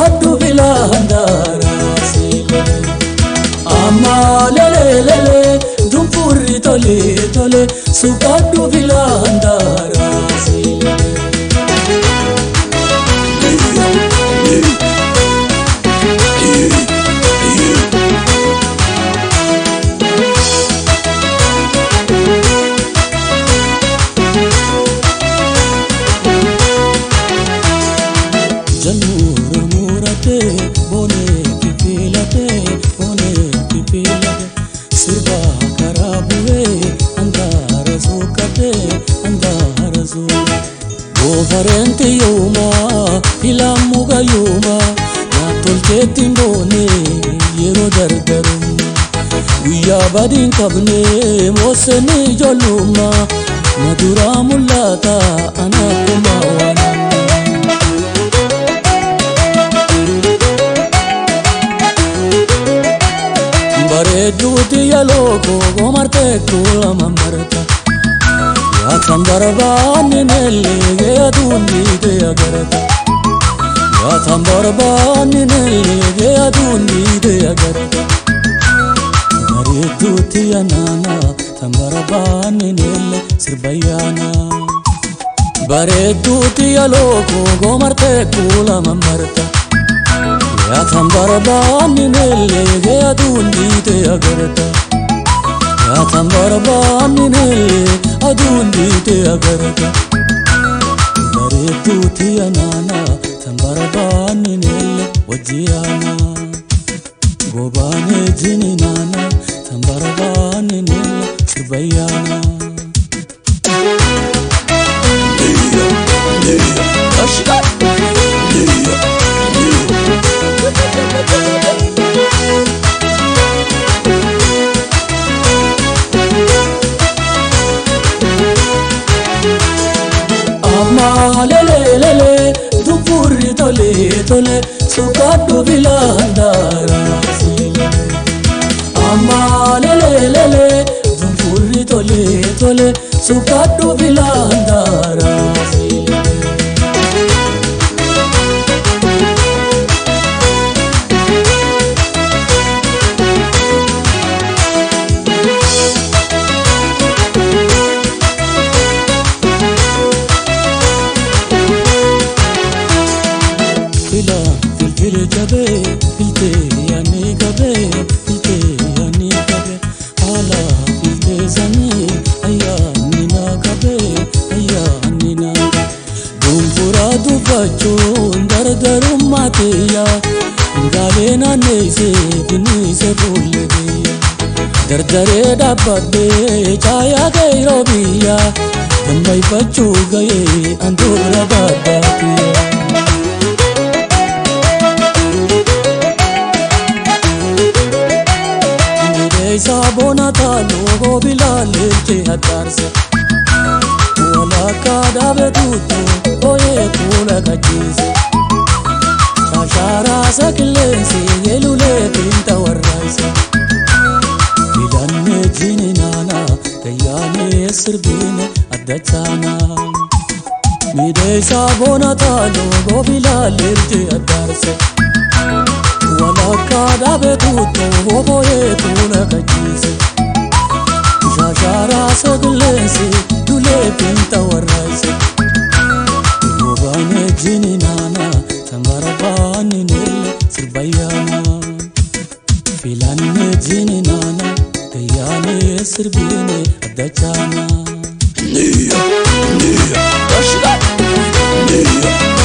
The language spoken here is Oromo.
Suqadhu filaa handaara siilee. Amma lele dunfurri tole tole suqadhu filaa handaara siilee. Jalmura murate bone pipilate bone pipilate sirba karabuwe andara zukate andara zu gofarente yoma ilamuga yoma na tolchetin bone yero dardaruma guyya badin qabne moseni joluma madura mulata anakuma wana. Bareedduuti yalooko gomartee kuula mammarta Yaataan barbaanne nellee aduun dhiite agarta Yaataan barbaanne nellee aduun dhiite agarta Bareedduuti yanaana tan barbaanne nellee sirbayyaana Bareedduuti yalooko gomartee kuula mammarta Yaataan barbaanne nellee aduun dhiite agarta Yaataan barbaanne nellee aduun dhiite agarta Bareedduuti yanaana tan barbaanne nellee wajjiyaana Gobaanee jininaana tan barbaanne nellee sirbayyaana. Amma lele lele dunfurri tole tole suqadhu filaa handaara siilee. Amma lele lele dunfurri tole tole suqadhu filaa handaara siilee. Fila filfile jabe filte yani gabe filte yani gabe hala filte zani ayani na gabe ayani na dunfura dufachuun dardarummaa tiyya ngaalee naanneessee finniisee fuullee biyya dardaree dhaabbadhee caayaa qeeroo biyya dambaifachuu ga'ee anduura baaddaatiyya. Isa bona taaloo bilaalee haddaarse walakkaa dhaabe tuutu ooyee kuula qachiise shaashaaraa qilleensi yelulee finta warraayse filannee jininaana tayyaanee sirbiine addachaana miidheessa bona taaloo bilaalee haddaarse. Walakkaa dhaabe tuutu ooyee kuula qachiise shaashaaraa qilleensi dulee finta warraayse gobaanee jininaana tan barbaanne nellee sirbayyaana filannee jininaana tayyaanee sirbiine addachaana. Niya, niya, niya, niya.